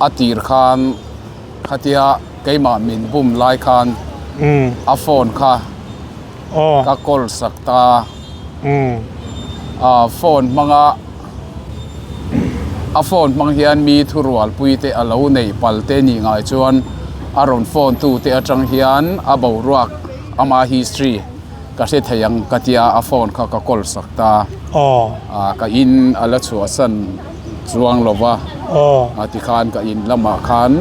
A tir khan khatia keimah min bum lai khan a phone kha ka call sak ta a phone hmanga a phone hmang hian mi thurualpui te a lo nei pal te nih ngai chuan a rawn phone tu te atang hian a boruak ama history Ka hre thei ang ka tia a phone kha ka call sak ta. Aw. Ka in a la chhuahsan chuang lo va. Aw. A tikhan ka in lamah khan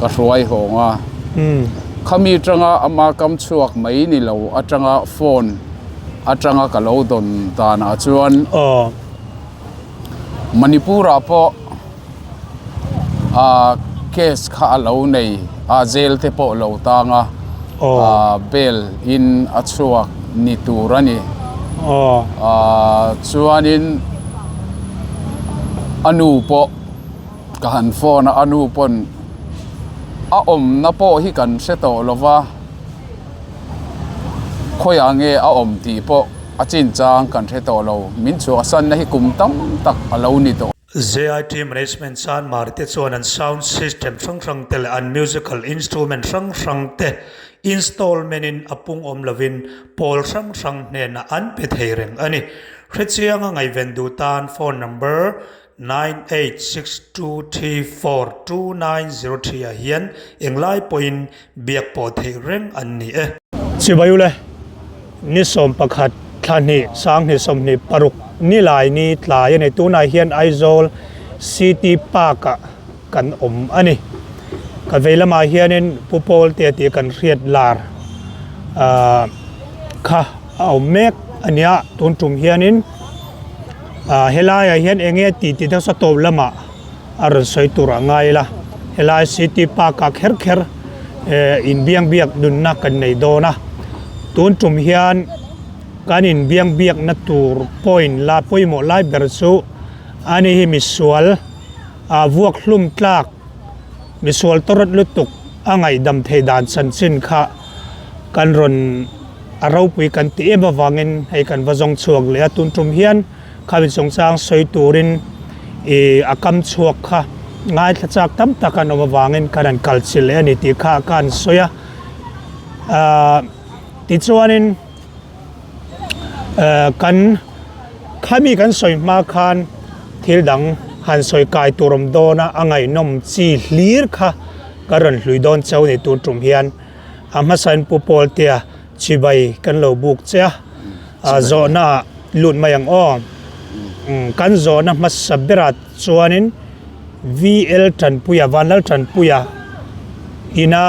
ka hruai hawng a. Umm. Khami atanga ama kam chhuak mai ni lo atanga phone atanga ka lo dawn danah chuan. Aw. Manipur ah pawh. Ahh case kha a lo nei a jail te pawh lo tang a ahh bail in a chhuak ni tur a ni ahh chuanin a nu pawh ka han phone a a nu pawn a awmna pawh hi kan hre tawh lo va khawiah nge a awm tih pawh a chinchang kan hre tawh lo min chhuahsanna hi kum tam tak a lo ni tawh. JIT Management Chanmar te chuan an sound system hrang hrang te leh an musical instrument hrang hrang te installment in a pung awm lovin pawl hrang hrang hnenah an pe thei reng a ni. Hrechianga ngaihven duh tan phone number 9862342903 ah hian englai pawhin biak pawh theih reng an ni e. Chibai ule, ni 11 thla hnih 20 26 ni lai ni tlai a ni. Tunah hian Aizawl City Park ah kan awm a ni. Ka vei lamah hianin Pu Pawltea tih kan hriat lar ah kha a awm mek a nia. Tun tum hianin ah helaiah hian eng nge tih tih deuh saw tawp lamah a rawn sawi tur a ngai la helai city park ah kher kher eh inbiang biak nunna kan nei dawn a tun tum hian kan inbiang biakna tur point la pawimawh lai ber chu ani hi misual ah vuak hlum tlak misual tawrawt lutuk a ngaihdam theih dan chanchin kha kan rawn a ropui kan tih em avangin hei kan va zawng chhuak leh a tun tum hian. Khami chungchang sawi turin ih a kam chhuak kha ngaithla chak tam tak an awm avangin kan han kal chilh leh a ni tih kha ka han sawi a. Ahh tichuanin eh kan khami kan sawi hma khan thil dang han sawi kai tur awm dawn a, a ngaihnawm chi hlir kha ka rawn hlui dawn chauh a ni tun tum hian a hmasain Pu Pawltea Chibai kan lo buk che a, a zawhna ah lut mai ang aw. Kan zawhna hmasa berah chuanin VL Tanpuia, Vanlal Tanpuia ina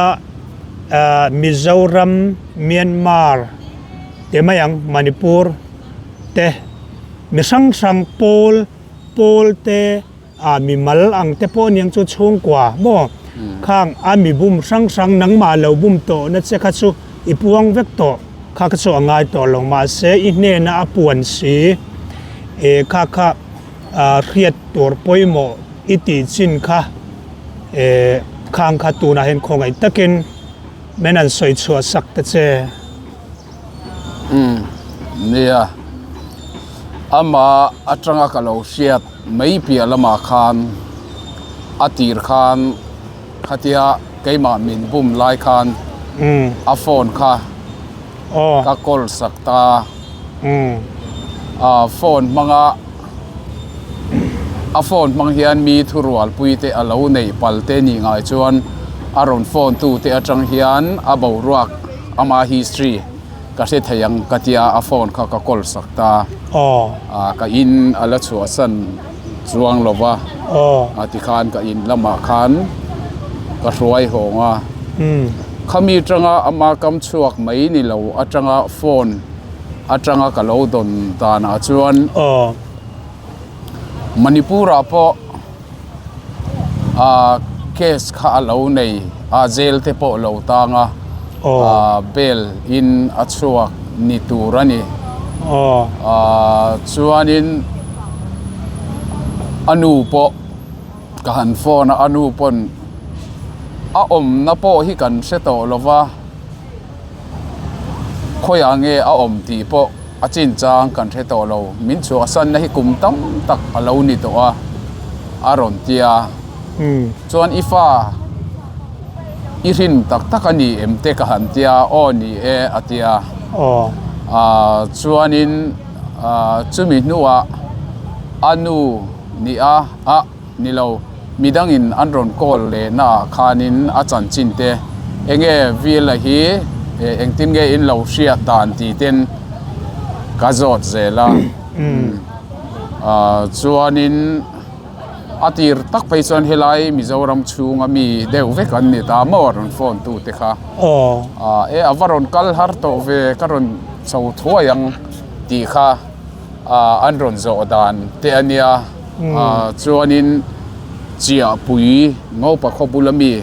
Mizoram, Myanmar te mai ang, Manipur te mi hrang hrang pawl pawl te, A mimal ang te pawh aniang chu chhungkua maw? Khang a mi bum hrang hrang nangmah lo bum tawh na che kha chu i puang vek tawh kha kha chu a ngai tawh lo mahse i hnena a puan si e kha kha hriat tur pawimawh i tih chin kha e khang kha tunah hian khawngaih takin men an sawi chhuah sak ta che. Umm nia ama atanga ka lo hriat mai piah lamah khan a tir khan khatia keimah min bum lai khan a phone kha ka call sak ta a phone hmanga a phone hmang hian mi thurualpui te a lo nei pal te nih ngai chuan a rawn phone tu te atang hian a boruak ama history ka hre thei ang ka tia a phone kha ka call sak ta a ka in a la chhuahsan chuang lo va a tikhan ka in lamah khan ka hruai hawng a khami atanga ama kam chhuak mai ni lo atanga phone atanga ka lo dawn danah chuan Manipur ah pawh ah case kha a lo nei a jail te pawh lo tang a ah bail in a chhuak ni tur a ni ah chuanin a nu pawh ka han phone a a nu pawn a awmna pawh hi kan hre tawh lo va. Khawiah nge a awm tih pawh a chinchang kan hre tawh lo. Min chhuahsanna hi kum tam tak a lo ni tawh a, a rawn ti a. Chuan i fa i hrin tak tak a ni em te ka han tia, aw ni e a tia. Chuanin chumi hnuah a nu ni a, ah ni lo, midangin an rawn call leh naah khanin a chanchin te enge Villa hi engtin nge in lo hriat dan tih ten ka zawt zel a. Chuanin. A tir tak phei chuan helai Mizoram chhunga mi deuh vek an ni ta maw a rawn phone tu te kha. Aw. E a va rawn kal har tawh ve ka rawn chho thuai ang tih kha an rawn zawh dan te a nia. Chuanin Chiahpui Ngopa khaw bula mi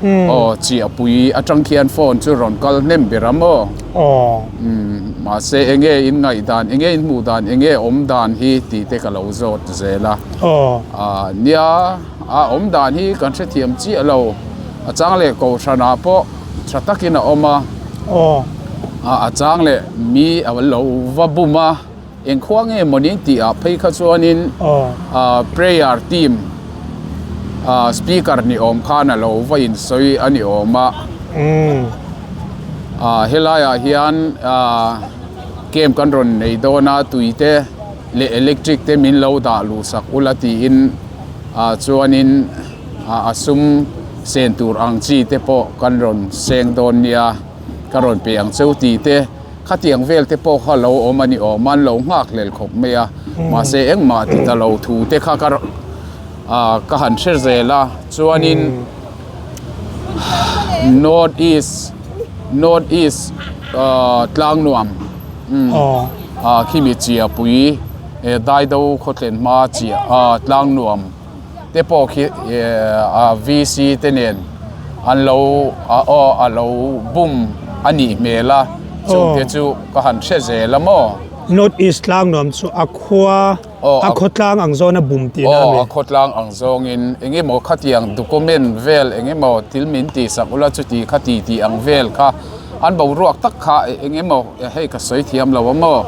Aw Chiahpui atang khian phone chu rawn kal hnem ber a maw? Aw. Umm mahse enge in ngaih dan enge in hmuh dan enge awm dan hi tih te ka lo zawt zel a. Aw. Ah nia a awm dan hi kan hrethiam chiah lo a chang leh kohhran ah pawh tha takin a awm a. Aw. Ah a chang leh mi a lo va bum a Engkhua nge mawni tih ah phei kha chuanin prayer team speaker ni awm khan a lo va insawi a ni awm a. Helai ah hian camp kan rawn nei dawn a tui te leh electric te min lo dah luh sak ula tiin chuanin a sum sen tur ang chi te pawh kan rawn seng dawn nia ka rawn pe ang cheu tih te. Khatiang vel te pawh kha lo awm a ni awm a, an lo nghak hlel khawp mai a, mahse engmah ti ta lo thu te kha ka ah ka han hre zel a, chuanin North East North East ah Tlangnuam umm ah khimi Chiapui eh Daido khawthlen hma chiah ah Tlangnuam. te pawh khi a VC te nen an lo a aw a lo bum a nih hmel a chung te chu ka han hre zel a maw. North East tlang nuam chu a khua a khawtlang ang zawn a bum tihna a mi. Aw a khawtlang ang zawngin eng emaw khatiang document vel eng emaw thil min tihsak ula chuti khati tih ang vel kha an boruak tak kha eng emaw hei ka sawi thiam lo a maw.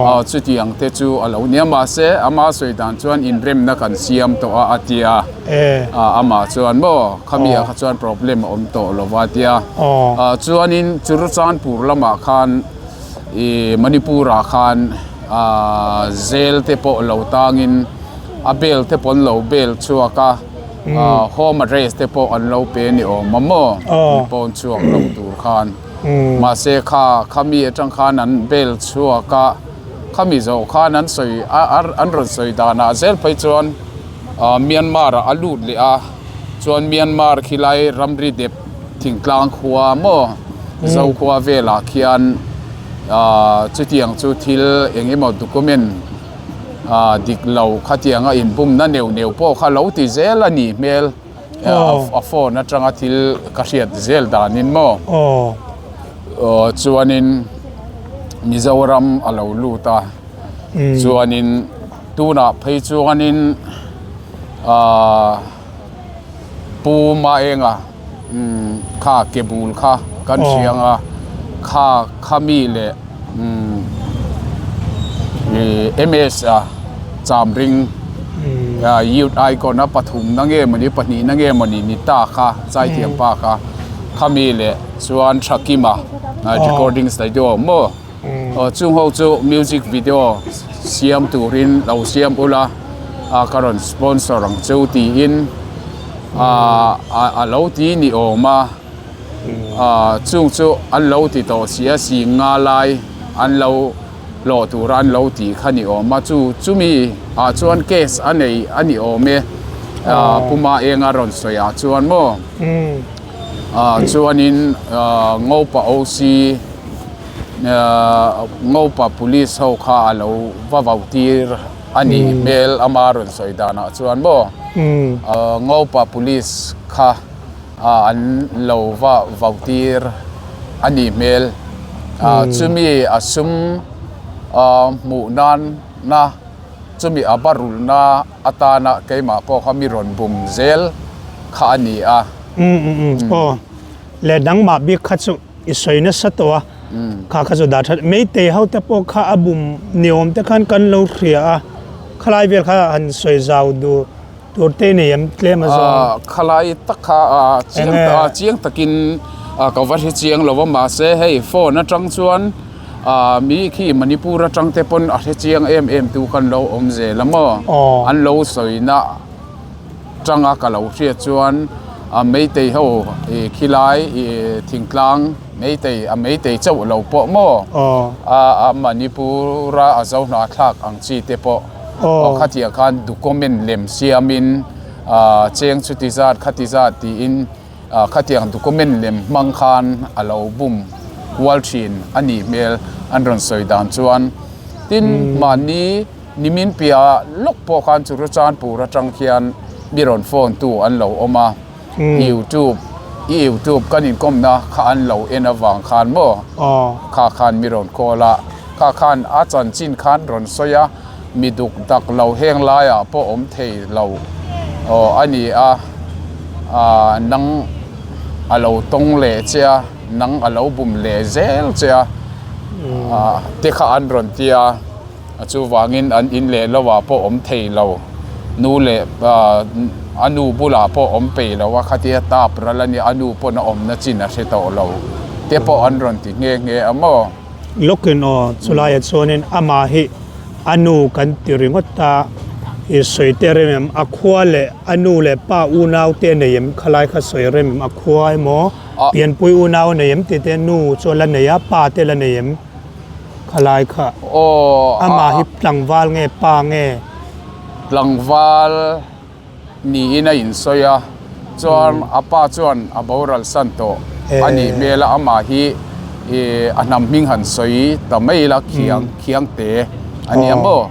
Aw chutiang te chu a lo nia mahse ama sawi dan chuan inremna kan siam tawh a a tia amah chuan maw khami ah kha chuan problem a awm tawh lo a tia chuanin Churachandpur lamah khan ih Manipur ah khan ah zel te pawh lo tangin a bel te pawh an lo bel chhuak a home arrest te pawh an lo pe ni awm a maw pawn chhuak lo tur khan. Mahse kha khami atang khan an bel chhuak a, khami zawh khan an sawi a an rawn sawi danah zel phei chuan ah Myanmar ah a lut leh a, chuan Myanmar khilai ramri dep thingtlang khua maw Zokhua velah khian ah chutiang chu thil eng emaw document ah dik lo khatianga inbumna neuh neuh pawh kha lo ti zel a nih hmel. A phone atanga thil ka hriat zel danin maw chuanin Mizoram a lo lut a chuanin tunah phei chuanin ahh Pu Maenga kha ke bul kha kan hria anga kha khami leh MS a Chamring Youth Icon a pathum na nge mawni pahnih na nge mawni ni ta kha Zaithiam pa kha khami leh chuan Thakima recording studio maw aw chung ho chu music video siam turin lo siam ula a ka rawn sponsor ang cheu tiin a lo ti ni awm a. Ah chung chu an lo ti tawh si a si nga lai an lo hlawh tura an lo tih kha ni awm a chu chumi ah chuan case a nei a ni awm e ah puma enga rawn sawi ah chuan maw ah chuanin ah ngopa OC ah ngopa police ho kha a lo va vau tir a nih hmel ama rawn sawi danah chuan maw ah ngopa police kha. ah an lo va vau tir a nih hmel ah chumi a sum ah hmuh nan na chumi a va rulh na atana keimah pawh kha mi rawn bum zel kha a ni a. Umm umm umm aw le dangmah bik kha chu i sawi nasa tawh a kha kha chu dah that meitei ho te pawh kha a bum ni awm te khan kan lo hria a khalai vel kha han sawi zau duh. tur te nei em tlem a zawng? Khalai tak kha chiang chiang takin ka va hre chiang lo a mahse hei phone atang chuan mi khi Manipur atang te pawn a hre chiang em em tu khan lo awm zel a maw an lo sawi na tanga ka lo hriat chuan a meitei ho ih khilai ih thingtlang meitei a meitei chauh lo pawh maw a a Manipur a a zo hnahthlak ang chi te pawh aw khatiang khan document lem siamin ah cheng chuti zat khati zat tiin ah khatiang document lem hmang khan a lo bum kual thin a nih hmel an rawn sawi dan chuan tin mahni. Nimin piah lawk pawh khan Churachandpur atang khian mi rawn phone tu an lo awm a, YouTube i YouTube kan inkawmna kha an lo en avang khan maw kha khan mi rawn call a, kha khan a chanchin khan rawn sawi a, mi duk dak lo heng laiah pawh awm thei lo aw a ni a, ah nang a lo tawng leh che a, nang a lo bum leh zel che a, ah te kha an rawn ti a. A chuvangin an in leh lo ah pawh awm thei lo, nu leh a nu bulah pawh awm peih lo a, khatia tap ral a nia, a nu pawn a awmna chin a hre tawh lo te pawh an rawn ti nghe nghe a maw? Lawkin aw, chulaiah chuanin amah hi a nu kan ti ringawt a, i sawi te rem em? A khua leh a nu leh pa unau te a nei em? Khalai kha sawi rem em? A khua emaw pianpui unau a nei em tih te nu chu a la nei a, pa te la nei em? Khalai kha amah hi tlangval nge pa nge? Tlangval niin a insawi a, chuan a pa chuan a boral san tawh a nih hmel a, amah hi a hnam hming han sawi ta mai ila Khiang Khiangte a nia maw?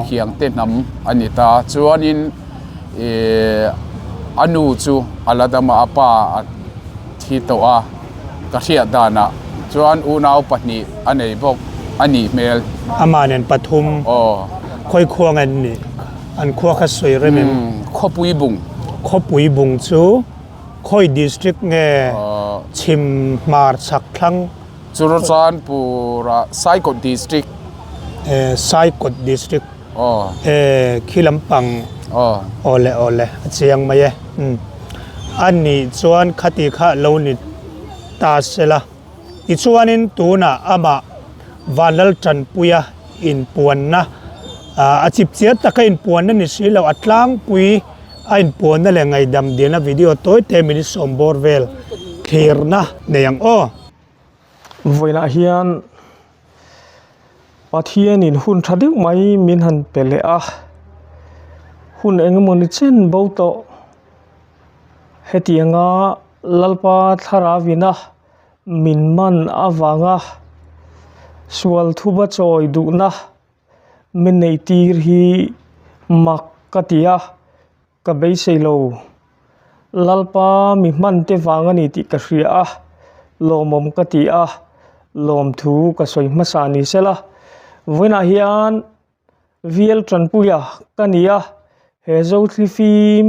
Khiangte hnam a ni ta, chuanin a nu chu a la dam a, a pa a thi tawh a. Ka hriat danah chuan unau pahnih a nei bawk a nih hmel. Amah nen pathum. Aw. Khawi khua nge an nih? An khua kha sawi rem em? Khawpui bung. Khawpui bung chu khawi district nge chhim hmar chhak thlang? Churachandpur ah Saikawt district. E Saikawt district. Aw. E khi lampang. Aw. Awle awle a chiang mai e. Umm. A nih chuan khati kha lo ni ta se la. Tichuanin tunah amah Vanlal Tanpuia inpuanna a chip chiar taka inpuanna ni si lo a tlangpui a inpuanna leh ngaihdam dilna video tawi te min sawm bawr vel thlirna nei ang aw. Vawiinah hian Pathianin hun tha deuh mai min han pe leh a, hun engemawni chen bo tawh hetianga Lalpa thlarauina min man avanga sual thuba chawi duhna min neih tir hi mak ka ti a. Ka beisei lo. Lalpa mi hman te vang a ni tih ka hria a, lawmawm ka ti a, lawmthu ka sawi hmasa ni sela. Vawiinah hian VL Tanpuia ka ni a, he Zothlifim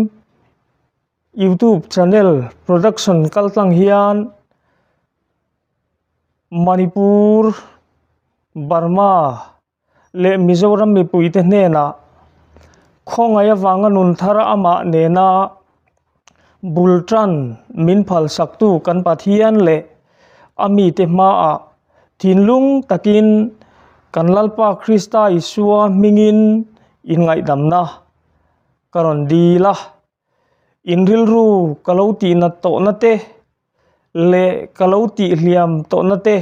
YouTube channel production kaltlang hian Manipur, Burma, leh Mizoram mipuite hnenah khawngaih avanga nun thar amah nena bul tan min phalsaktu kan Pathian leh a mite hmaah thinlung takin kan Lalpa Krista Isua hmingin inngaihdamna ka rawn dil a. In rilru ka lo tihnat tawhna te leh ka lo tihhliam tawhna te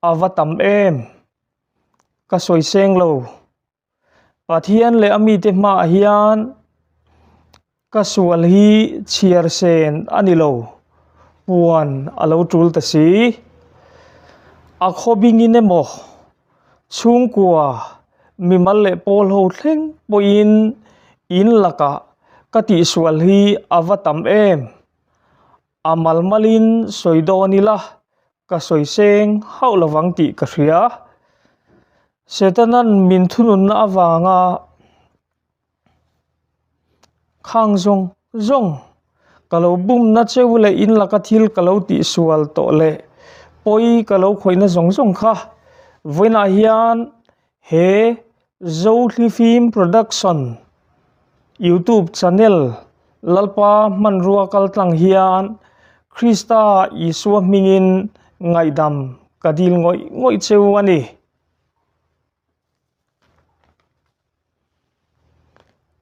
a va tam em. Ka sawi seng lo. Pathian leh a mite hmaah hian ka sual hi chhiar sen a ni lo, puan a lo tul ta si. A khaw bingin emaw, chhungkua mimal leh pawl ho thleng pawhin in lakah ka tihsual hi a va tam em. A malmalin sawi dawn ila Ka sawi seng hauh lovang tih ka hria. Setanan min thununna avanga khang zawng zawng ka lo bumna cheu leh in laka thil ka lo tihsual tawh leh pawi ka lo khawihna zawng zawng kha vawiinah hian he Zohlifim Production YouTube channel. Lalpa hmanrua kaltlang hian Krista Isua hmingin ngaihdam ka dil ngawih ngawih cheu a ni.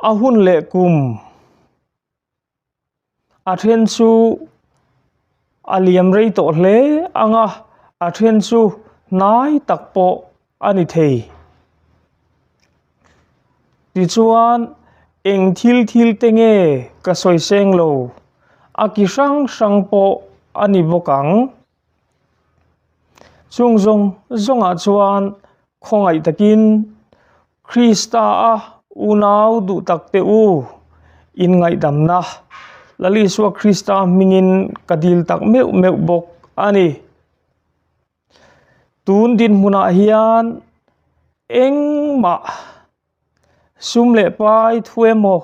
A hun leh kum a then chu a liam rei tawh hle ang a, a then chu hnai tak pawh a ni thei. Tichuan eng thil thil te nge ka sawi seng lo, a ki hrang hrang pawh a ni bawk ang. Chung zawng zawngah chuan khawngaih takin Krista a unau duh tak te u inngaihdamna Lal Isua Krista hmingin ka dil tak meuh meuh bawk a ni. Tun dinhmunah hian engmah sum leh pai thu emaw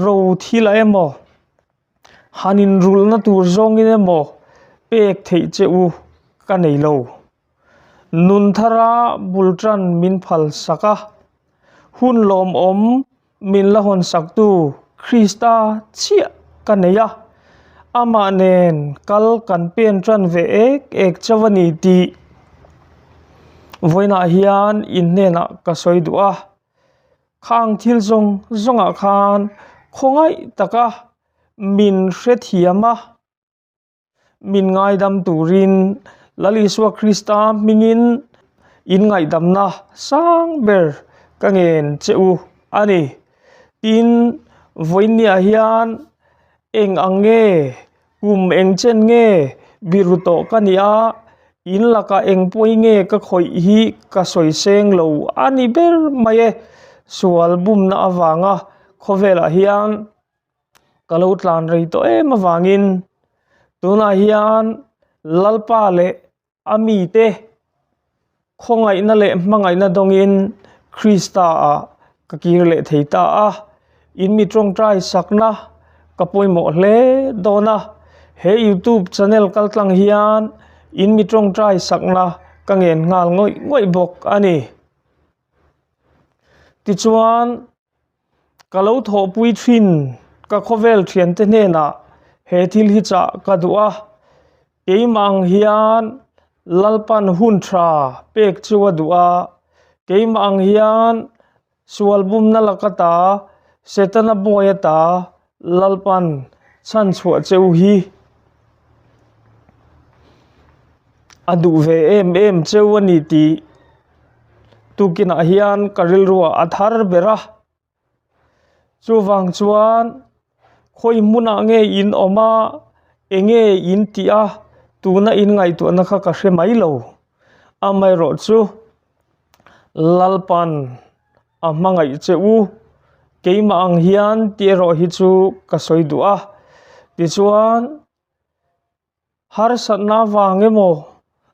ro thil ah emaw han inrulhna tur zawngin emaw pek theih che u ka nei lo. Nun thara bul tan min phal sak a, hun lawmawm min la hawn saktu Krista chiah ka nei a, amah nen kal kan pen tan ve ek ek chauh a ni tih vawiinah hian in hnenah ka sawi duh a. Khang thil zawng zawngah khan khawngaih taka min hrethiam a. Min ngaidam turin Lal Isua Krista hmingin in ngaihdamna sang ber ka ngen che u a ni. Tin, vawiinniah hian eng ang nge, kum eng chen nge biru tawh ka ni a, in lakah eng pawi nge ka khawih hi ka sawi seng lo a ni ber mai e. Sual bumna avanga khawvelah hian Ka lo tlan rei tawh em avangin tunah hian Lalpa leh a mite khawngaihna leh hmangaihna dawngin Krista ah ka kir leh thei ta a, in mi tawngtai sakna ka pawimawh hle dawn a, he youtube channel kaltlang hian in mi tawngtai sakna ka ngen nghal ngawih ngawih bawk a ni. Tichuan. Ka lo thawhpui thin ka khawvel thiante hnenah he thil hi chah ka duh a, keimah ang hian Lalpan hun tha pek chu a duh a, keimah ang hian sual bumna laka ta Setana bawi ata Lalpan chhanchhuah cheu hi a duh ve em em cheu a ni tih Tukinah hian ka rilruah a thar ber a, chuvang chuan khawi hmunah nge in awm a, eng nge in tih a, tuna in ngaihtuahna kha ka hre mai lo. Amaherawhchu Lalpan a hmangaih che u, keimah ang hian tih erawh hi chu ka sawi duh a, tichuan. Harsatna vang emaw,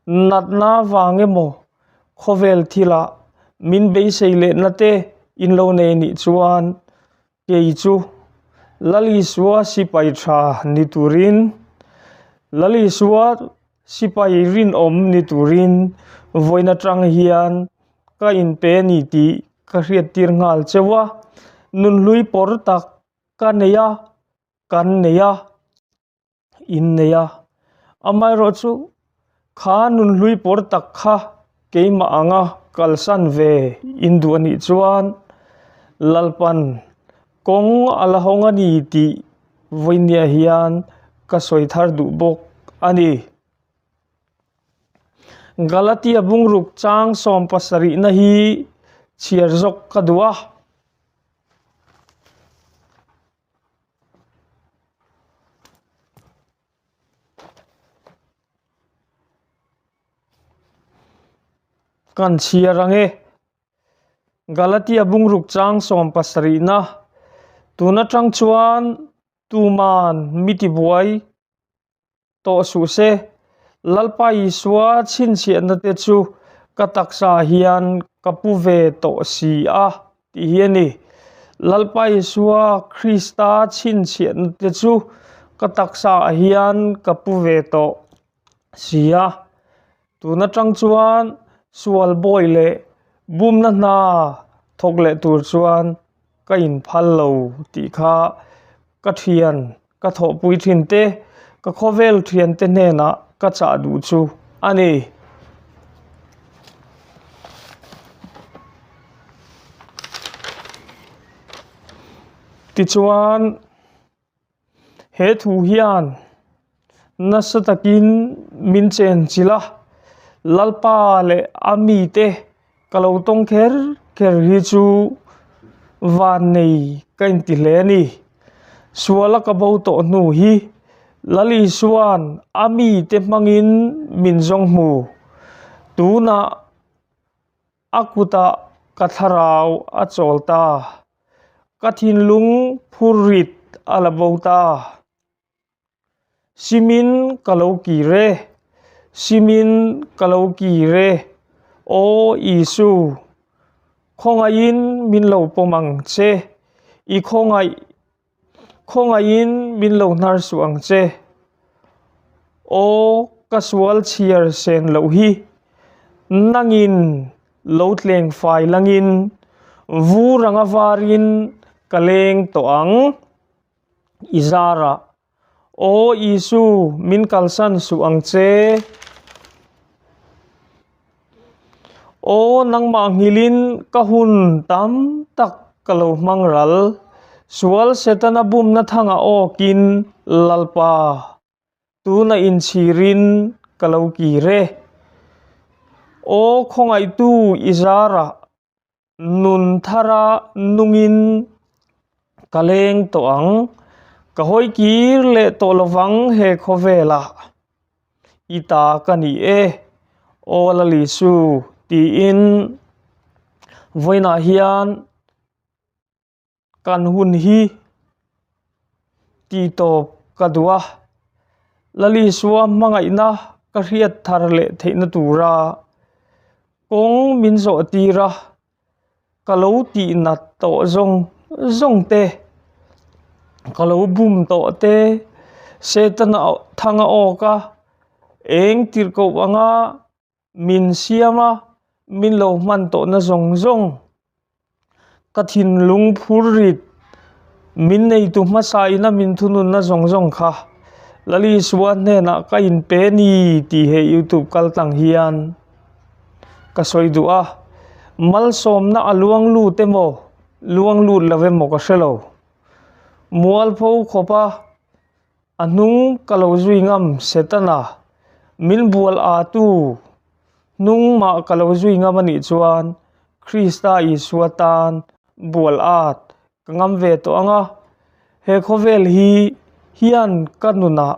natna vang emaw khawvel thilah min beisei lehna te in lo nei nih chuan kei chu Lal Isua sipai tha ni turin, Lal Isua sipai rinawm ni turin vawiin atang hian ka inpe a ni tih ka hriattir nghal cheu a, nunhlui pawr tak ka nei a, kan nei a. in nei a, amaherawh chu kha nunhlui pawr tak kha keimah anga kalsan ve in duh a nih chuan Lalpan kawng a la hawng a ni tih vawinia hian ka sawi thar duh bawk a ni. Galatia bungruk chang 17 na hi chhiar zawk ka duh a. Kan chhiar ang e. Galatia bungruk chang 17 na tun atang chuan tuman mi tibuai tawh suh se, Lalpa Isua chhinchhiahna te chu ka taksa hian ka pu ve tawh si a tih hi a ni. Lalpa Isua Krista chhinchhiahna te chu ka taksa ah hian ka pu ve tawh si a. Tun atang chuan sual bawi leh bumna hna thawk leh tur chuan ka inphal lo tih kha. Ka thian, ka thawhpui thin te, ka khawvel thian te hnenah ka chah duh chu a ni. Tichuan, he thu hian nasa takin min chen chilh a, Lalpa leh a mite ka lo tawng kher kher hi chu vannei ka inti hle a ni. Suala ka bo tawh hnu hi Lal Isua'n a mite hmangin min zawng hmu. Tunah a kutah ka thlarau a chawl ta. Ka thinlung phur rit a la bo ta. Simin ka lo kir e, Simin ka lo kir e, Aw Isu, khawngaihin min lo pawm ang che, i khawngaih, khawngaihin min lo hnar suh ang che. Aw ka sual chhiar sen loh hi, nangin lo tleng fai langin, vur anga varin ka leng tawh ang. I zarah, Aw Isu, min kalsan suh ang che. Aw nangmah nghilhin ka hun tam tak ka lo hmang ral. Sual Setana bumna thangah awkin Lalpa, tuna inchhirin ka lo kir e. Aw khawngaihtu i zarah, Nun thara nungin ka leng tawh ang, ka hawi kir leh tawh lovang he khawvelah i ta ka ni e, Aw Lalisu tiin vawiinah hian Kan hun hi tih tawp ka duh a, Lalisua hmangaihna ka hriat thar leh theihna tura kawng min zawh tir a, ka lo tih nat tawh zawng zawng te, ka lo bum tawh te, Setana thanga awk a, eng tirhkoh anga Min siam a, min lo hman tawhna zawng zawng ka thinlung phur rit min neitu hmasa ina min thununna zawng zawng kha Lalisua hnenah ka inpe ni tih he youtube kal tlang hian ka sawi duh a, malsawmna a luang lut emaw luang lut lo emaw ka hre lo. Mualpho khawpa. A hnung ka lo zui ngam Setana, min bual a tu hnung mah ka lo zui ngam a nih chuan Krista Isua tan bual at ka ngam ve tawh ang a, he khawvel hi hian ka nunah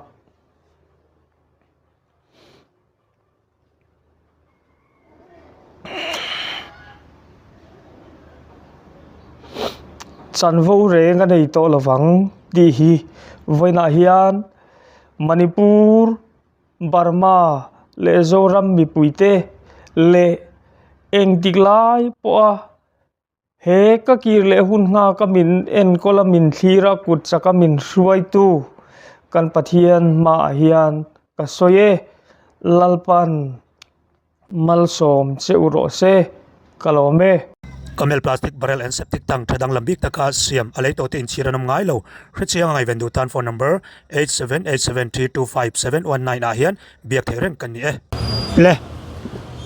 Chanvo reng a nei tawh lovang tih hi vawiinah hian Manipur, Burma leh Zoram mipuite leh engtik lai pawha He ka kir leh hun nghak a min enkawl a min thlir a kut chak a min hruaitu kan Pathian hmaah hian ka sawi e, Lalpan malsawm che u rawh se, ka lawm e. Camel plastic barrel and septic tank tha danglam bik taka siam a lei tawhte inchhir an awm ngai lo. Hrechiang a ngaihven duh tan phone number 8787325719 ah hian biak theih reng kan ni e. Le,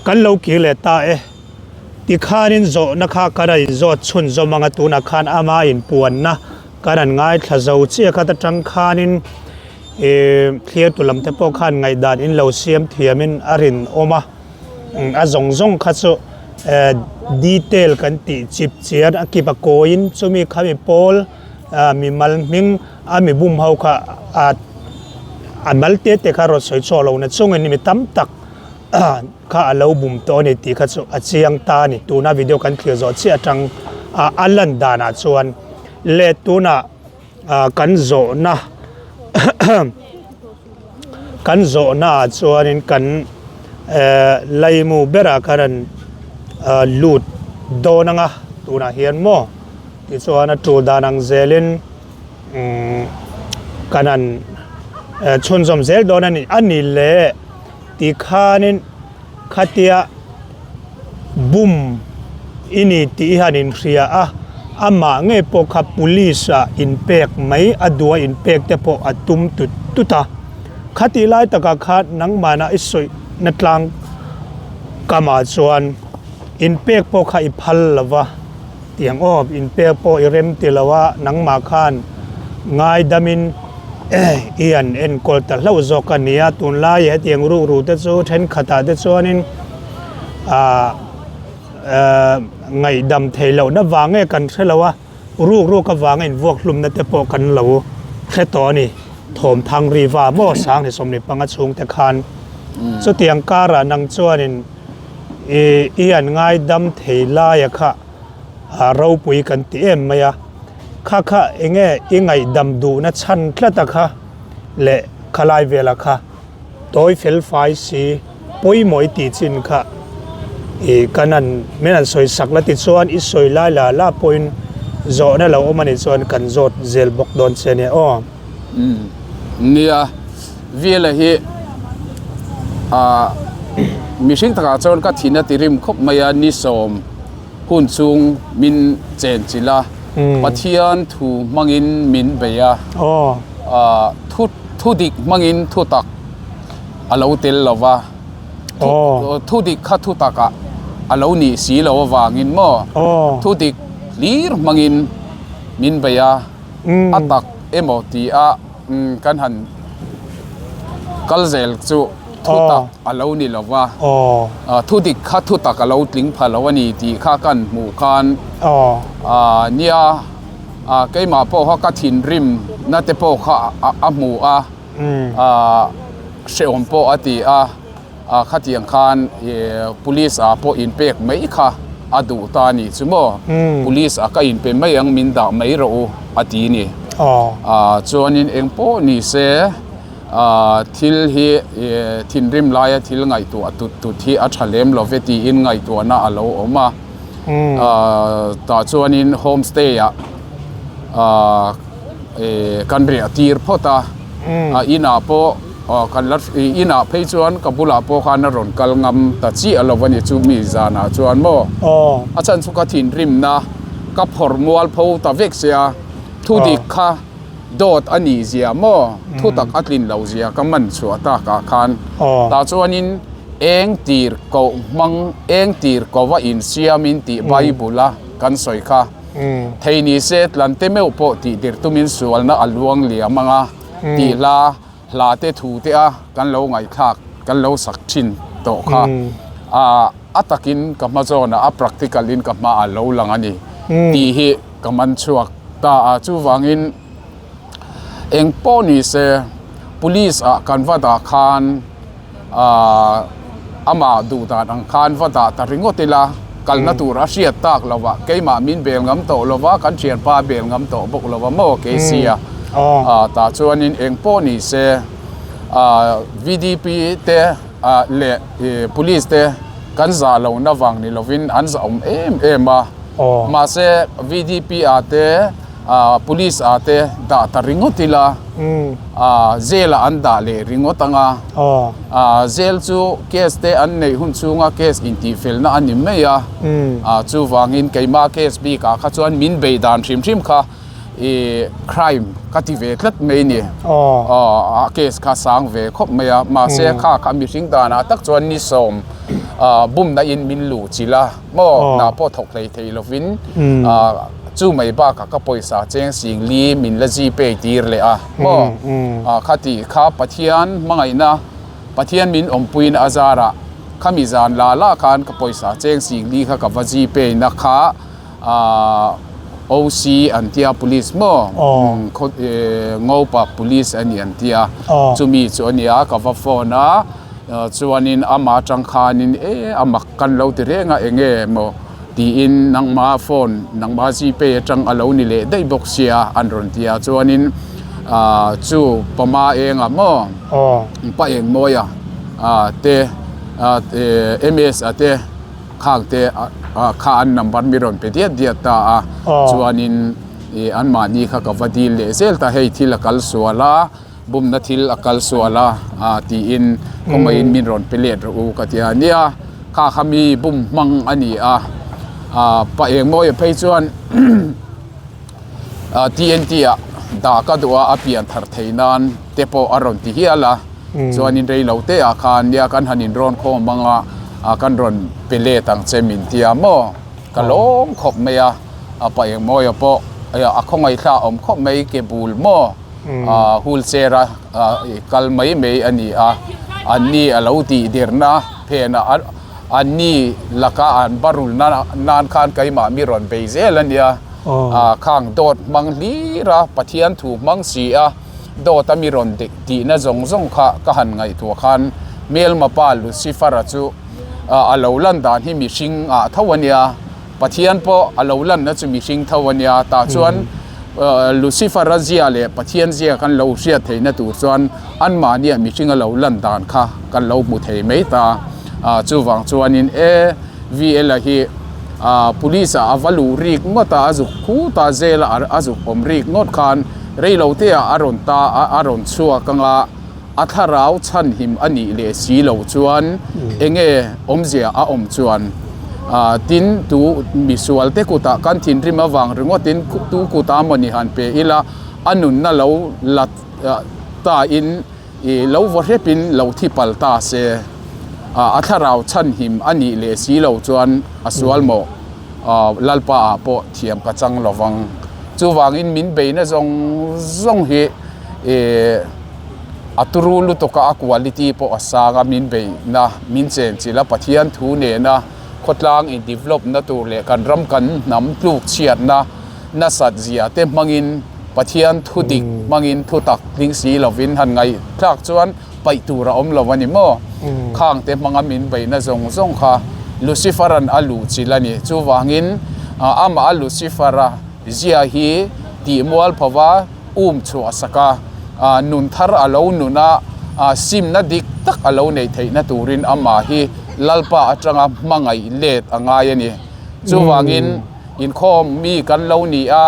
kan lo kir leh ta e. Tikhanin zawhna kha ka rawn inzawt chhun zawm anga tunah khan ama inpuanna ka rawn ngaithla zo chiah kha ta tang khanin ih thlir tu lam te pawh khan ngaihdan in lo siam thiamin a rinawm a, a zawng zawng kha chu eh detail kan tih chip chian a kip a kawiin chumi khami pawl ah mimal hming A mi bum ho kha a a mal te te kha rawn sawi chhuak lo na chungin mi tam tak kha a lo bum tawh a ni tih kha chu a chiang ta a ni. Tuna video kan thlir zawh chiah atang a a lan danah chuan leh tunah kan zawhna kan zawhna ah chuanin kan laimu berah khan an lut dawn ang a tunah hian maw tichuan a tul dan ang zelin. Kan han chhunzawm zel dawn a ni a ni le tikhanin khatia bum i ni tih hi han inhria a. Amah ngei pawh kha police ah inpek mai a duh a inpek te pawh a tum tut tut a. Khatih lai takah khan nangmahna i sawihna tlang kamah chuan inpek pawh kha i phal lo va tiang aw inpek pawh i rem ti lo a nangmah khan ngaidamin i han enkawl ta hlauh zawk a ni a tunlai hetiang rukru te chu thenkhatah te chuanin ah Ngaihdam theih lohna vang nge kan hre lo a, ruk ruk avanga invuak hlumna te pawh kan lo hre tawh a ni. Thawmthang riva maw Sanghni 15 chhungte khan chutiang karah nang chuanin i i an ngaidam thei laia kha ropui kan ti em mai a, kha kha enge i ngaihdam duhna chhan tlat a kha leh khalai vela kha. Tawi fel fai si pawimawh i tih chin kha i kan an min an sawi sak la tichuan i sawi lai la la pawhin zawhna lo awm a nih chuan kan zawt zel bawk dawn che nia aw. Umm nia Vela hi ah mihring takah chuan ka thin a ti rim khawp mai a ni sawm hun chung min chen chilh a Pathian thu hmangin min bei a ah thu Thu dik hmangin thu tak a lo tel lo va, thu dik kha thu takah a lo nih si lo avangin maw thu dik hlir hmangin min bei a, a tak emaw tia kan han kal zel chu thu tak a lo ni lo va, thu dik kha thu tak a lo tling pha lo a ni tih kha kan hmuh khan nia. Ah keimah pawh kha ka thinrim na te pawh kha a hmu a, ah hrehawm pawh a ti a, ah khatiang khan ih police ah pawh inpek mai kha a duh ta a nih chu maw, police ah ka inpe mai ang min dah mai rawh u a ti a ni. Ah chuanin eng pawh ni se ah thil hi ih thinrim laia thil ngaihtuah tut tut hi a tha lem lo ve tiin ngaihtuahna a lo awm a. Tah chuanin home stay ah kan riah tir phawt a, a inah pawh kan la inah phei chuan ka bulah pawh khan a rawn kal ngam ta chiah lo a ni chu mi zanah chuan maw a chhan chu ka thinrimna ka phawrh mual pho ta vek sia thu dik kha dawt a nih zia maw thu tak a tlin loh zia ka man chhuah takah khan tah chuanin eng tir koh hmang eng tir kova insiamin tih Bible a kan sawi kha thei ni se tlan te meuh pawh tih dir tumin sualna a luang liam anga tih hla hla te thu te a kan lo ngaihthlak kan lo sak thin tawh kha a takin ka hma zawnah a practical in ka hmaah lo lang a ni tih hi Ka man chhuak ta a, chuvangin eng pawh ni se police ah kan va dah khan ahh amah duh dan ang khan va dah ta ringawt ila kalna tur a hriat tak lo a, keimah min bel ngam tawh lo va, kan thianpa a bel ngam tawh bawk lo va maw Casey a ah tah chuanin eng pawh ni se ahh VDP te ah leh police te kan zah lohna vang ni lovin an zahawm em em a. Mahse VDP ah te Police ah te dah ta ringawt ila jail ah an dah leh ringawt ang a, jail chu case te an neih hun chhunga case intihfelna a ni mai a, chuvangin keimah case bikah kha chuan min bei dan hrim hrim kha I crime ka ti ve tlat mai ni. Aw. A case kha sang ve khawp mai a, mahse kha kha mihring danah tak chuan ni sawm bumna in min luh chilh a, maw hna pawh thawk hlei thei lovin chu mai bakah ka pawisa cheng sing li min la gpay tir leh a, maw kha tih kha Pathian hmangaihna Pathian min awmpuiin a zarah khami zan la la khan ka pawisa cheng sing li kha ka va gpay na kha. Ahh OC an tia police maw khaw Ngopa police a ni an tia chumi chu a nia ka va phone a chuanin ama atang khanin e a mak kan lo ti reng a enge maw tiin nangma phone nangma gpay atang a lo ni leh daih bawk sia an rawn ti a chuanin ahh chu pama enga maw pa eng mawia te MS a te. Khang te kha an number mi rawn pe diat diat ta a, chuanin ih anmahni kha ka va dil leh zel ta, hei thil a kal sual a, bumna thil a kal sual a ah tiin khawngaihin min rawn pe let rawh u ka ti a, nia kha kha mi bum hmang a ni a, ah pa engmawia phei chuan. TNT ah dah ka duh a, a pian thar thei nan te pawh a rawn ti hial a, chuanin rei lo te ah khan nia kan han inrawn khawm ang a, kan rawn pe let ang che min tia maw? Ka lawm khawp mai a, a pa engmawia pawh a khawngaihthla awm khawp mai ke bul maw? Wheelchair a kal mai mai a ni a, anni a lo tih derna phenah anni laka an barulna nan khan keimah mi rawn bei zel a nia. Khang dawt hmang hlir a, Pathian thu hmang si a, dawt a mi rawn tihna zawng zawng kha ka han ngaihtuah khan hmelma pa Lucifer-a chu a lo lan dan hi mihring ah tho a nia. Pathian pawh a lo lanna chu mihring tho a nia, tah chuan Lucifer-a zia leh Pathian zia kan lo hriat theihna tur chuan anmahnia mihring a lo lan dan kha kan lo hmu thei mai ta. Chuvang chuanin e VL-a hi Police-ah a va luh rik ngawt a, a zuk khut a, jail-a a zuk awm rik ngawt khan reilote-ah a rawn ta a, a rawn chhuak ang a. A thlarau chhanhim a nih leh si loh chuan enge awmzia a awm chuan tin tu misual te kutah kan thinrim avang ringawtin tu kuta mawni han pe ila a nunna lo la ta in ih lo vaw hrepin lo thi pal ta se a thlarau chhanhim a nih leh si loh chuan a sual maw Lalpa ah pawh thiam ka chang lovang chuvangin min beina zawng zawng hi Ih a turu lutuk a, a quality pawh a sang a, min beihna, min chenchilh a, Pathian thu nena khawtlang in develop na tur leh kan ram kan hnam tluk chhiatna nasat zia te hmangin Pathian thu dik hmangin thu tak tling si lovin han ngaihthlak chuan paih tur a awm lo a ni maw? Khang te hmanga min beihna zawng zawng kha Lucifer-a'n a luhchilh a ni. Chuvangin amah a Lucifer-a zia hi tih mual phova um chhuah sak a, nun thar a lo nun a, simna dik tak a lo neih theihna turin amah hi Lalpa atanga hmangaih let a ngai a ni. Chuvangin inkhawm mi kan lo ni a,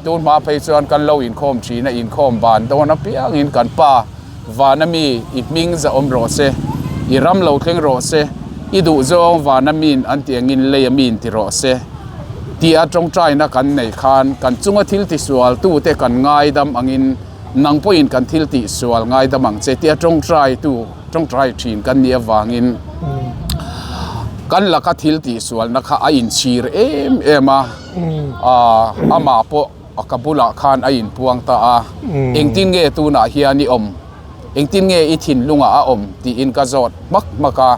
tun hma phei chuan kan lo inkhawm thin a, inkhawm ban dawn apiangin kan pa vana mi i hming za awm rawh se, i ram lo thleng rawh se, i duhzawng vana min an tih angin leia min ti rawh se. Tia tawngtaina kan neih khan kan chunga thil tisual tute kan ngaidam angin nang pawhin kan thil tihsual ngaidam ang che tia tawngtaitu tawngtai thin kan nih avangin kan laka thil tihsualna kha a inchhir em em a, amah pawh ka bulah khan a inpuang ta a, engtin nge tunah hian i awm? Engtin nge i thinlungah a awm tiin ka zawt hmak hmak a,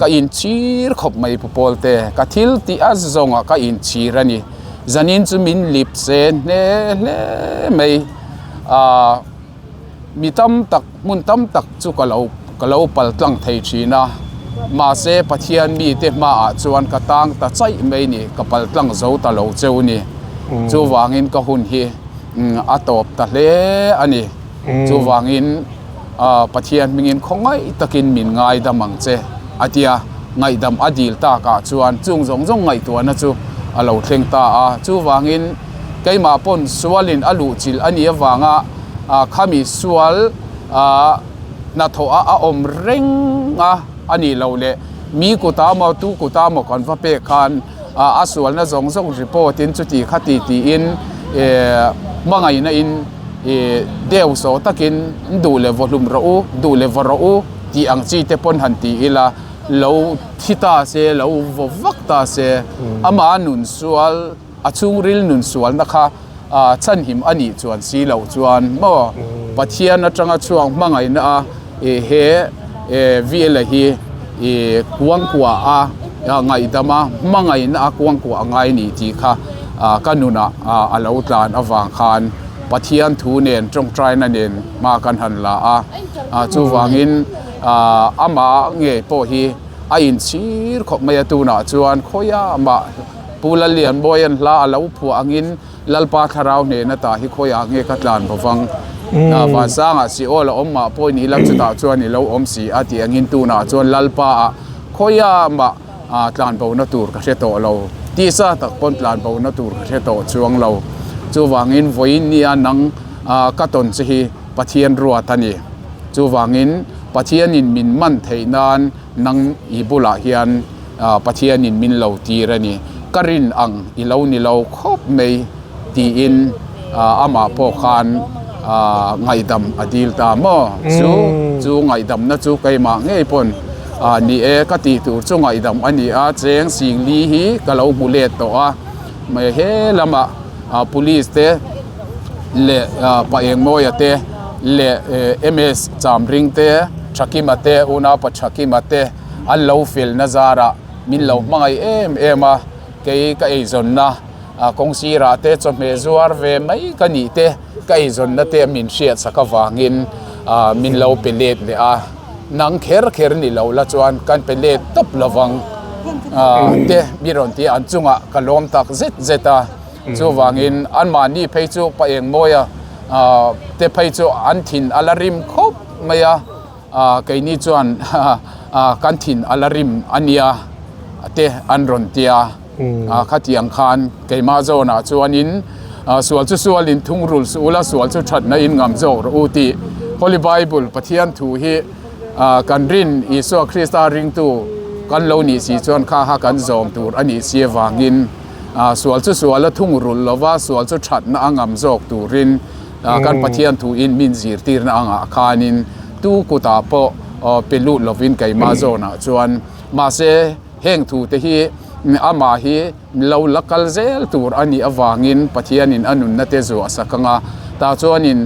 ka inchhir khawp mai Pu Pawlte, ka thil tih a zawngah ka inchhir a ni. Zanin chu min lip se hne hle mai a, mi tam tak hmun tam tak chu ka lo ka lo pal tlang thei thin a, mahse Pathian mite hmaah chuan ka tang ta chaih mai ni, ka pal tlang zo ta lo cheu ni. Chuvangin ka hun hi a tawp ta hle a ni. Chuvangin Pathian hmingin khawngaih takin min ngaidam ang che a ti a, ngaihdam a dil takah chuan chung zawng zawng ngaihtuahna chu a lo thleng ta a. Chuvangin keimah pawn sualin a luhchilh a nih avanga khami sual hnathawh a a awm reng a a nih loh leh mi kuta maw tu kuta maw kan va pek khan a sualna zawng zawng report in chuti khati tiin hmangaihna in Ih deuh sawh takin duh leh vaw hlum rawh u, duh leh vaw rawh u tih ang chi te pawn han ti ila, lo thi ta se, lo vaw vak ta se, ama nun sual, a chhungril nun sualna kha chhanhim a nih chuan si loh chuan maw Pathian atanga chhuak hmangaihna a he VL-a hi ih kuangkuah a ngaihdam a, hmangaihna a kuangkuah a ngai ni tih kha ka nunah a lo tlan avang khan Pathian thu nen tawngtaina nen hma kan han la a, chuvangin amah ngei pawh hi a inchhir khawp mai a, tunah chuan khawiah mah Pu Lallianbawia'n hla a lo phuah angin Lalpa thlarau hnena tah hi khawiah nge ka tlan bawvang? Vansangah si aw la awm mah pawhin i lam chutah chuan i lo awm si a tih angin tunah chuan Lalpa ah khawiah mah tlan bona tur ka hre tawh lo. Tisa tak pawn tlan bona tur ka hre tawh chuang lo. Chuvangin vawiin nia nang ka tawn che hi Pathian ruat a ni. Chuvangin Pathianin min man theih nan nang i bulah hian Pathianin min lo tir a ni. Ka rin ang i lo ni lo khawp mai. tiin amah pawh khan ngaihdam a dil ta maw? Chu chu ngaihdamna chu keimah ngei pawn ni e ka tih tur chu ngaihdam a ni a, cheng singli hi ka lo hmu let tawh a, he lamah police te leh Pa Engmawia te leh MS Chamring te Thakima te unaupa Thakima te an lo felna zarah min lo hmangaih em em a, kei ka eizawnna kawng sirah te chawhmeh zuar ve mai ka nih te ka eizawnna te min hriat sak avangin min lo pe let leh a, nang kher kher ni lo la chuan kan pe let tawp lovang te mi rawn ti a, an chungah ka lawm tak zet zet a. Chuvangin anmahni phei chu pa engmawia te phei chu an thin a la rim khawp mai a, keini chuan kan thin a la rim a nia te an rawn ti a, khatiang khan keimah zawnah chuanin sual chu sualin thungrul suh ula, sual chu thatna in ngam zawk rawh u tih Holy Bible Pathian thu hi kan rin Isua Krista ringtu kan lo nih si chuan kha kha kan zawm tur a nih si avangin. Sual chu sual a thung rulh lova, sual chu thatna a ngam zawk turin kan Pathian thuin min zirtirna angah khanin tu kutah pawh pe lut lovin keimah zawnah chuan mahse heng thute hi amah hi lo la kal zel tur a nih avangin Pathianin a nunna te zuah sak anga tah chuanin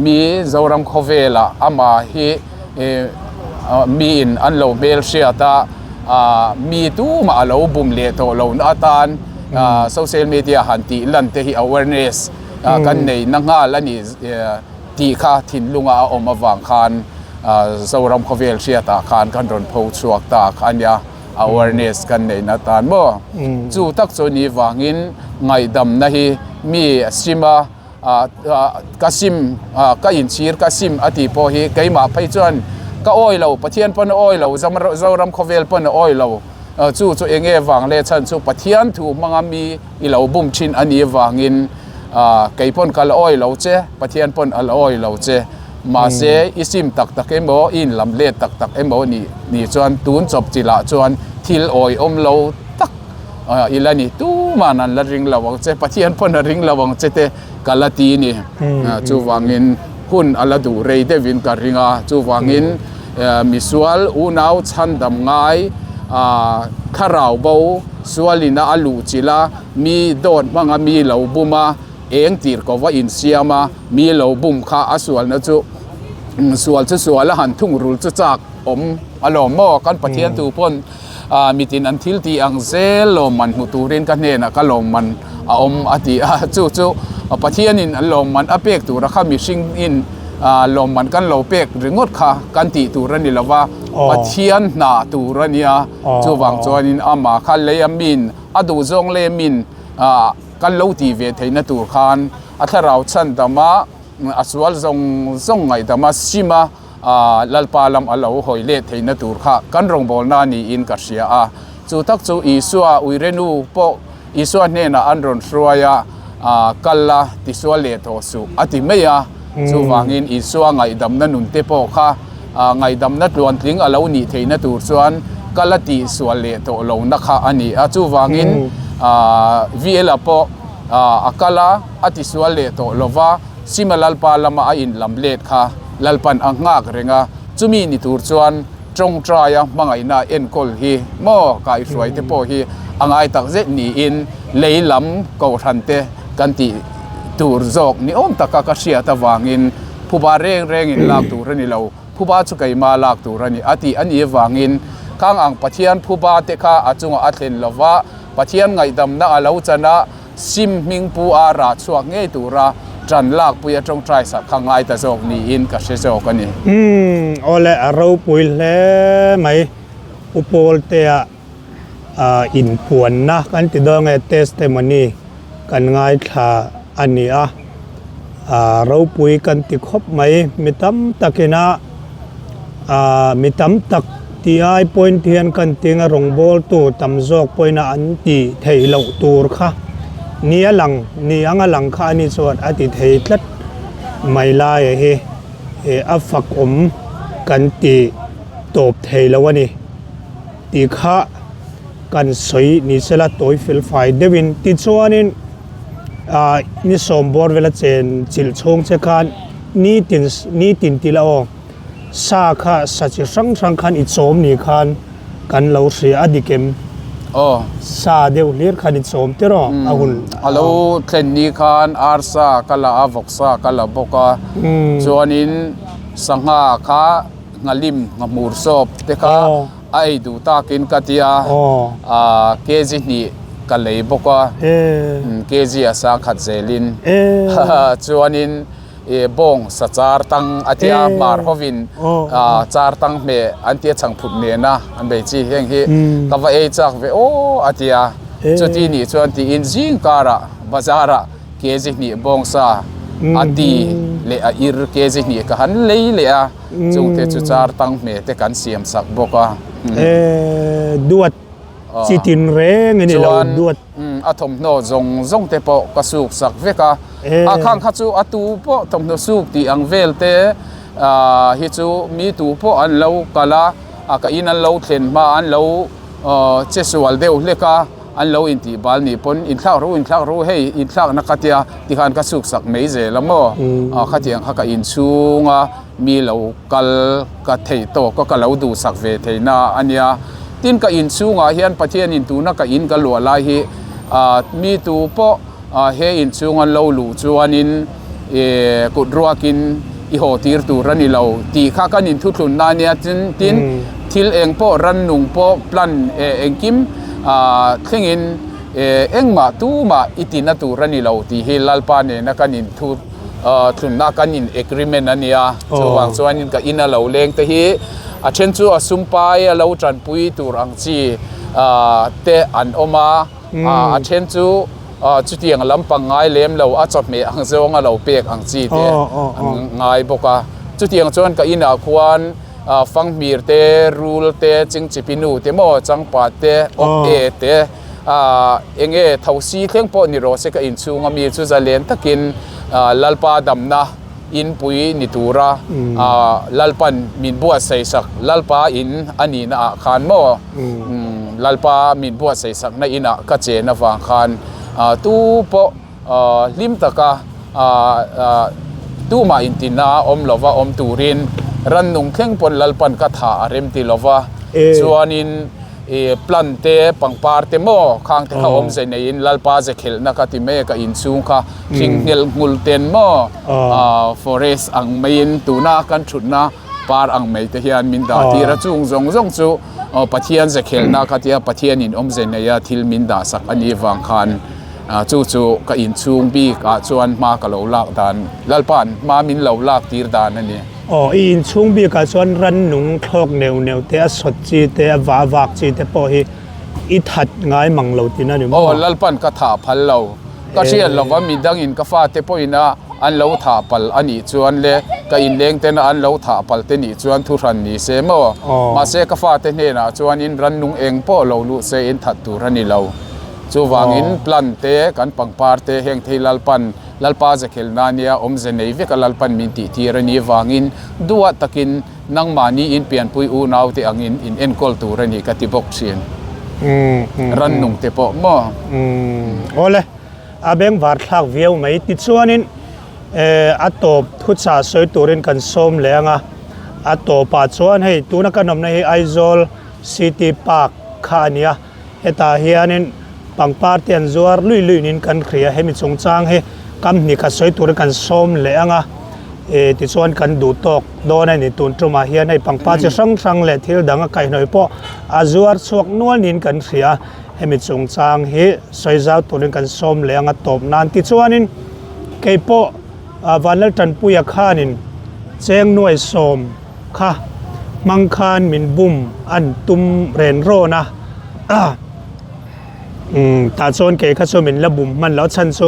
mi Zoram khawvelah amah hi miin an lo hmelhriat a. Mi tumah a lo bum leh tawh lo na atan social media han tih lan te hi awareness kan nei na nghal a ni tih kha thinlunga a awm avang khan Zoram khawvel hriatah khan kan rawn pho chhuak ta kha a nia awareness kan neih na atan maw chu tak chu ni vangin ngaihdamna hi mi a sim a. Ka sim, ka inchhir ka sim a tih pawh hi keimah phei chuan ka awi lo, Pathian pawn a awi lo, Zoram khawvel pawn a awi lo. Chu chu eng nge vang leh chhan chu Pathian thu hmanga mi i lo bum thin a nih avangin kei pawn ka la awi lo che, Pathian pawn a la awi lo che. Mahse i sim tak tak emaw, i inlam let tak tak emaw nih chuan tun chawp chilah chuan thil awihawm lo tak I la ni tuman an la ring lo ang che, Pathian pawn a ring lo ang che te ka la ti ni. Chuvangin hun a la duh rei deuhin ka ring a, chuvangin misual unau chhandam ngai thlarau bo sualina a luh chilh a, mi dawt hmanga mi lo bum a, eng tir ko va insiam a, mi lo bum kha a sualna chu sual chu sual a han thungrul chu chak awm alawm maw kan Pathian tu pawn. Mitin an thil tih ang zel lawmman hmu turin ka hnenah ka lawmman a awm a ti a, chu chu Pathianin an lawmman a pek tura kha mihringin lawmman kan lo pek ringawt kha kan tih tur a ni lo va, Pathian hna tur a nia, chuvang chuanin amah kha lei a min a duhzawng leh min kan lo tih ve theihna tur khan a thlarau chhandama a sual zawng zawng ngaihdama sim a. Lalpa lam a lo hawi leh theihna tur kha kan rawngbawlna niin ka hria a. Chu tak chu Isua uirenu pawh Isua hnenah an rawn hruai a, kal la tisual leh tawh suh a ti mai a. Chuvangin Isua ngaihdamna nunte pawh kha ngaihdamna tluantling a lo nih theihna tur chuan kal a tihsual leh tawh lohna kha a ni a. Chuvangin VL-a pawh a kal a, a tisual leh tawh lo va. Sima Lalpa lama a inlam let kha Lalpan a nghak reng a, chumi ni tur chuan tawngtaia hmangaihna enkawl hi maw kaihhruai te pawh hi a ngai tak zet niin lei lam kohhran te kan tih tur zawk ni awm taka ka hriat avangin phuba reng rengin lak tur a ni lo, phuba chu keima lak tur a ni a tih a nih avangin khang ang Pathian phuba te kha a chungah a thlen lova Pathian ngaihdamna a lo chan a. Sim hming pu a rah chhuak ngei tura ṭan lakpui a ṭawngṭai sak kha ngai ta zawk niin ka hre zawk a ni. Umm, awle a ropui hle mai. U Pawltea inpuanna kan ti dawn nge testimony kan ngaithla a ni a, a ropui kan ti khawp mai. Mi tam takina Aaa mi tam tak tih ai point hian kan ting a rawngbawltu tam zawk pawhin a an tih theih loh tur kha ni a lang ni anga lang kha ani chuan a ti thei tlat mai laia hi ih a fak awm kan ti tawp thei lo a ni tih kha kan sawi ni sela tawi fel fai deuhin tichuanin. Ni sawm bawr vela chen chilh chhung che khan nitin nitin ti la aw sa kha sa chi hrang hrang khan i chawm ni khan kan lo hria a dik em? Aw. Sa deuh hlir khan i chawm tir aw a hun. A lo thlen ni khan arsa ka la a vawksa ka la bawk a chuanin sangha kha nghalim nghahmur sawp te kha A ei duh takin ka ti a, kg hnih ka lei bawk a, kg a sang khat zelin chuanin bawng sa char tang a ti a, hmar hovin char tang hmeh an ti a chhangphut nena an bei chi heng hi ka va ei chak ve aw a ti a, chuti nih chuan tiin zing karah bazar ah kg hnih bawng sa a ti leh a ir kg hnih ka han lei leh a. Chungte chu char tang hme te kan siam sak bawk a. E duat chi tin reng in i lo duat. Chuan a thawmhnaw zawng zawng te pawh ka suk sak vek a. A khang kha chu a tu pawh thawmhnaw suk tih ang vel te hi chu mi tu pawh an lo kal a, ka in an lo thlen hma an lo che sual deuh hlek a. An lo intih bal nih pawn inthlak ru inthlak ru hei inthlakna ka tia tikhan ka suk sak mai zel a maw khatiang kha ka inchhung a mi lo kal ka theih tawk a ka lo duhsak ve theihna a nia tin ka inchhungah hian Pathianin tuna ka in ka luah lai hi mi tu pawh he inchhung an lo luh chuanin kut ruakin i haw tir tur a ni lo tih kha kan inthuthlunna a nia tin tin thil eng pawh rannung pawh plan engkim thlengin engmah tumah i tina tur a ni lo tih hi Lalpa nena kan inthu thlunna kan in agreement a nia chuvang chuanin ka in a lo leng te hi a then chu a sumpai a lo tanpui tur ang chi te an awm a. A then chu chutiang lampang ngai lem lo a chawhmeh ang zawng a lo pek ang chi te an ngai bawk a. Chutiang chuan ka inah khuan fanghmir te, rul te, chingchipinu te maw, changpat te, awk e te, eng nge thosi thleng pawh ni rawh se ka inchhung ami chu zalen takin Lalpa damna inpui ni tura Lalpan min buatsaih sak Lalpa in a nihna ah khan maw Lalpa min buatsaih sakna inah ka chen avang khan tu pawh hlim taka tumah intina awm lova awm turin rannung thleng pawn Lalpan ka tha a rem ti lova chuanin I plant te pangpar te maw khang te kha awmze neiin Lalpa ze khelhna ka ti mai a ka inchhung kha hring nghelh nghul ten maw forest ang maiin tuna kan thutna par ang mai te hian min dah tir a chung zawng zawng chu Pathian ze khelhna ka tia Pathianin awmze neia thil min dah sak a nih vang khan chu chu ka inchhung bik ah chuan hma ka lo lak dan Lalpa'n hma min lo lak tir dan a ni. Aw, i inchhung bikah chuan rannung thlawk neuh neuh te, a sawt chi te, a vah vak chi te pawh hi i that ngai mang lo tihna ni maw? Aw, Lalpan ka thah phal lo. Ka hriat lova midangin ka fate pawhin a an lo thah pal a nih chuan le ka inleng tena an lo thah pal te nih chuan thuhran ni se maw? Mahse ka fate hnenah chuanin rannung eng pawh lo luh se in that tur a ni lo. Chuvangin plan te, kan pangpar te heng thei Lalpan Lalpa Zekhelna nia awmze nei vek a Lalpan min tih tir a nih vangin duah takin nangmahni in pianpui unau te angin in enkawl tur a ni ka ti bawk thin. Rannung te pawh maw? Awle, a bengvar thlak viau mai. Tichuanin a tawp thuchah sawi turin kan sawm leh ang a, a tawpah chuan hei tuna kan awmna hi Aizawl City Park kha a ni a. Hetah hianin pangpar te an zuar lui lui niin kan hria, hemi chungchang hi company kha sawi turin kan sawm leh ang a, eh tichuan kan duh tawk dawn a ni. Tun tumah hian hei pangpar chi hrang hrang leh thil dang a kaihhnawih pawh a zuar chhuak nual niin kan hria, hemi chungchang hi sawi zau turin kan sawm leh ang a tawp nan. Tichuanin keipawh Vanlaltanpuia khanin cheng nuai sawm kha hmang khan min bum an tum ren rawn a, umm tah chuan kei kha chu min la bum hman loh chhan chu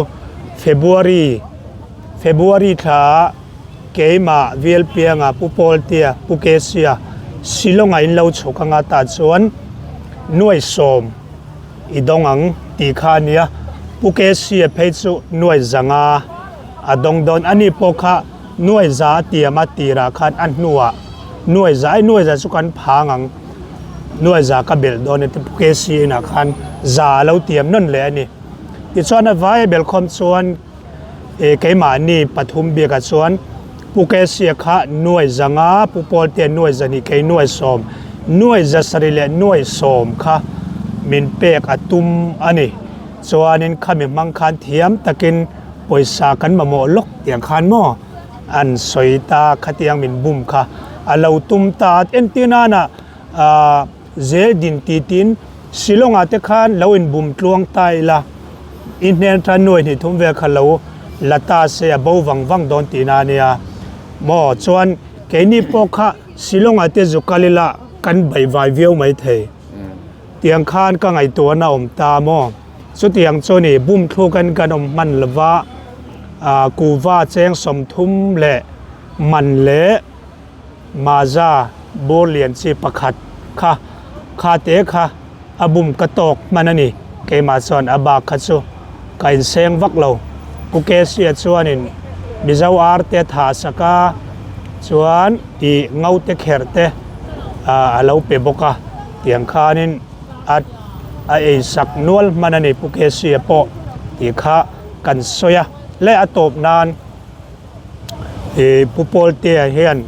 February February thla ah keimah Velpianga Pu Pawltea Pu Kesia Shillong ah in lo chhuk anga tah chuan nuai sawm i dawng ang tih kha a nia Pu Kesia phei chu nuai zanga a dawng dawn a ni pawh kha Nuai za a tiam a tirah khan a hnuah nuai za ai nuai za chu kan phang ang nuai za ka belh dawn e te Pu KC inah khan za a lo tiam nawn leh a ni. Tichuan a vai a belkhawm chuan eh keimahni pathum biakah chuan Pu Kesia kha nuai zanga, Pu Pawltea nuai zahnih kei nuai sawm, nuai zasarih leh nuai sawm kha min pek a tum a ni. Chuanin khami hmang khan thiam takin pawisa kan mamawh lawk tiang khan maw an sawi ta khatiang min bum kha a lo tum ta. Entir nana ah zel din ti tin Shillong ah te khan lo in bum tluang ta ila i hnen tha nuai hnih thum vel kha lo la ta se a bo vang vang dawn tihna a nia maw chuan keini pawh kha Shillong ah te zu kal ila kan baihvai viau mai thei. Tiang khan ka ngaihtuahna awm ta maw? Chutiang chu ni bum thlukin kan awm hman lova, ah kuva cheng 30 leh man leh maza bur lian chi pakhat kha kha te kha a bum ka tawk hman a ni. Keimah chuan a bak kha chu ka inseng vak lo. Pu Kesia chuanin Mizo ar te tha sak a, chuan ih ngaute kher te ah a lo pe bawk a. Tiang khanin a a ei sak nual hman a ni Pu Kesia pawh tih kha kan sawi a. Le a tawp nan ih Pu Pawltea hian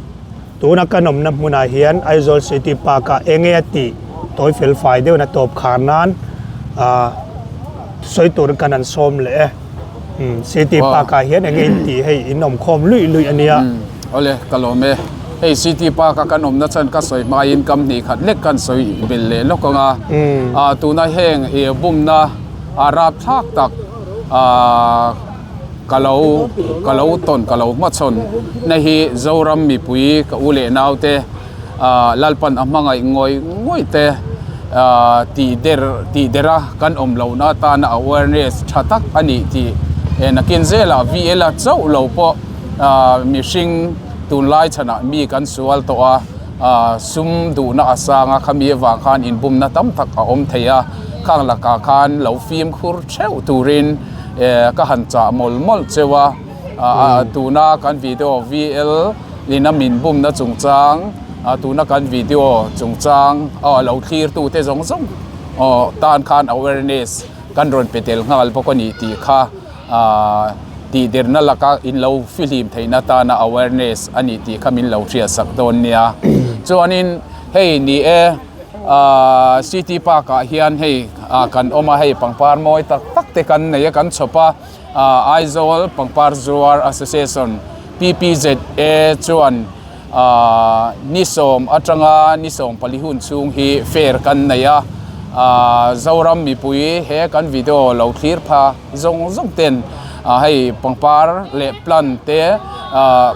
tuna kan awmna hmunah hian Aizawl City Park ah eng nge a tih tawi fel fai deuhin a tawp khar nan ah sawi turin kan han sawm leh e. Umm City Park ah hian eng nge in tih hei in awm khawm luih luih a nia. Awle ka lawm e. Hei City Park a kan awmna chuan ka sawi hmain kam hnih khat lek kan sawi belh leh lawk ang a. Ah tuna heng ih bumna a rap thlak tak ah ka lo ka lo tawn ka lo hmachhawn na hi Zoram mipui ka u leh naute ah Lalpan a hmangaih ngawih ngawih te ah tih der tih dera kan awm lohna atana awareness tha tak a nih tih nakin zelah VL a chauh lo pawh ah mihring tunlai chhanah mi kan sual tawh a ah sum duhna a sang a khami avang khan inbumna tam tak a awm thei a khang lakah khan lo fimkhur theuh turin eh ka han chah mawlh mawlh cheu a ah tuna kan video VL in a min bumna chungchang ah tuna kan video chungchang aw lo thlir tu te zawng zawng aw tan khan awareness kan rawn pe tel nghal bawk a ni tih kha. Ahh tihderna laka in lo fihlim theihna atana awareness a nih tih kha min lo hriat sak dawn nia. Chuanin hei ni e ahh city park ah hian hei ah kan awm a hei pangpar mawi tak tak te kan nei a kan chhawp a ahh Aizawl pangpar zuar association P_P_Z_A chuan ahh ni sawm atanga ni 14 hun chhung hi fair kan nei a ahh Zoram mipui he kan video lo thlir pha. Zawng zawng ten ah hei pangpar leh plant te ah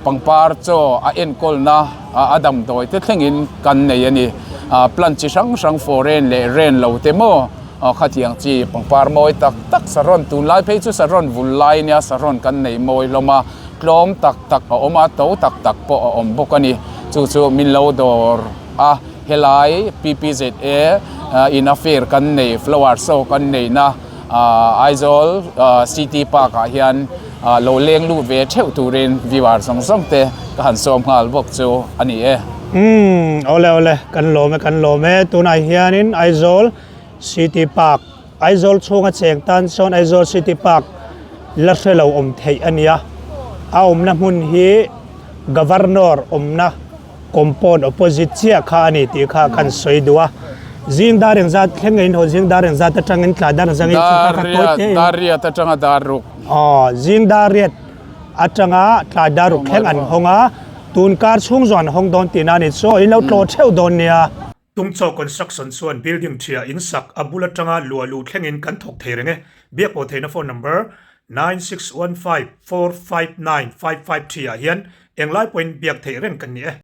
pangpar chaw a enkawlna a damdawi te thlengin kan nei a ni ah plant chi hrang hrang foreign leh ren lo te maw khatiang chi pangpar mawi tak tak saron tunlai phei chu saron vul lai ania saron kan nei mawi hlawm a tlawm tak tak a awm a to tak tak pawh a awm bawk a ni chu chu min lo dawr a helai P_P_Z_A in a fair kan nei flower show kan neihna. Aizawl City Park ah hian lo leng lut ve theuh turin viewer zawng zawng te ka han sawm nghal bawk chu a ni e. Umm awle awle kan lawm e kan lawm e tunah hianin Aizawl City Park Aizawl chhunga cheng tan chuan Aizawl City Park la hre lo awm theih a nia a awmna hmun hi Governor awmna Compound opposite chiah kha a ni tih kha kan sawi duh a. Zing dar engzat thleng ngeiin haw zing dar engzat atangin tlai dar engzat ngeiin chhung kha tawi te in. Dar riat atanga dar ruk. Aw, zing dar riat atanga tlai dar ruk thleng an hawng a, tun kar chhung zawh an hawng dawn tihna a ni. Chaw in lo tlawh theuh dawn nia. Tungchaw Construction chuan building ṭhia in sak a bul atanga luah luh thlengin kan thawk thei reng e. Biak pawh theihna phone number 9615459553 ah hian englai pawhin biak theih reng kan ni e.